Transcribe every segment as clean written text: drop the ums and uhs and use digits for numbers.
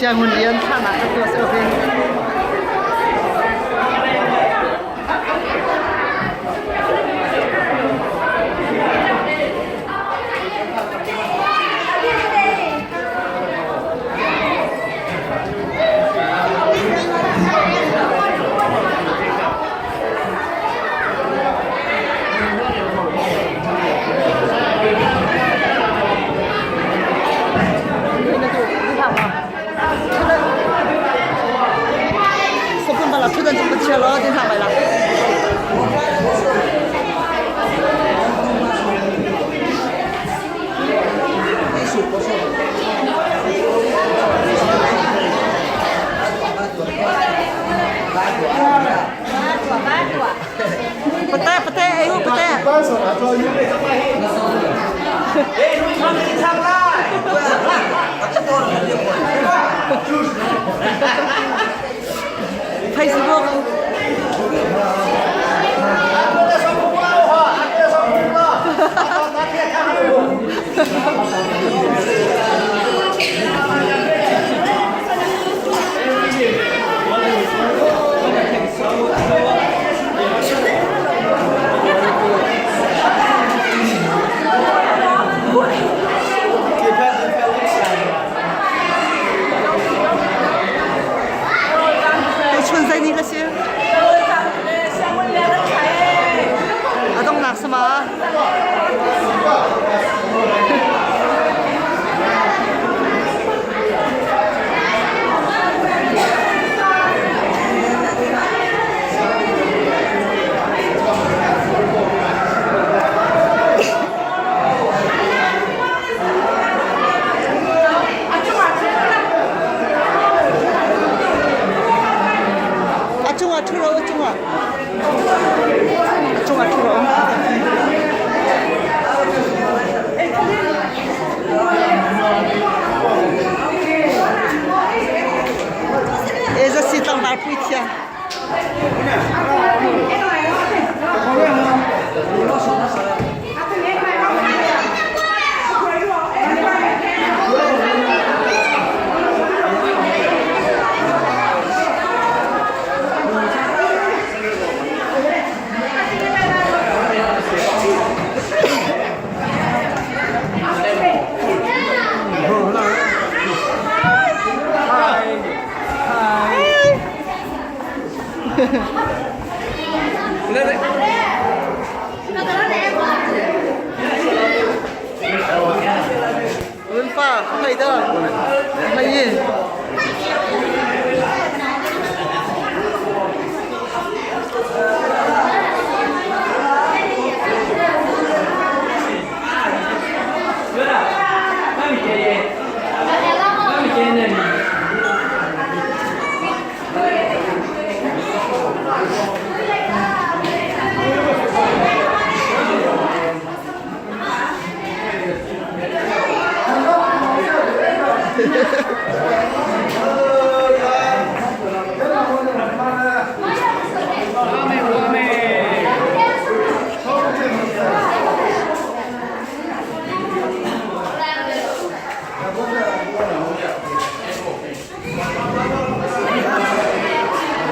Siangun Lian thahnak ka tuah si hin. Pate pate ayu pate. Facebook. Chun zei ni ka si? A dongnak sama. A cungah ṭhu rawh, a cungah. A cungah ṭhu rawh. E zasi tlangval pui thia.文化配的，配音。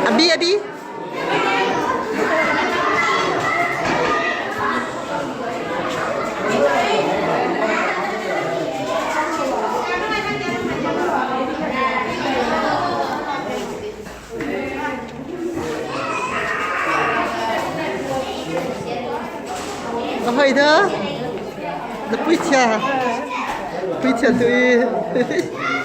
Abi, abi. A hoi da. Na pui chia. Pui chia tu i.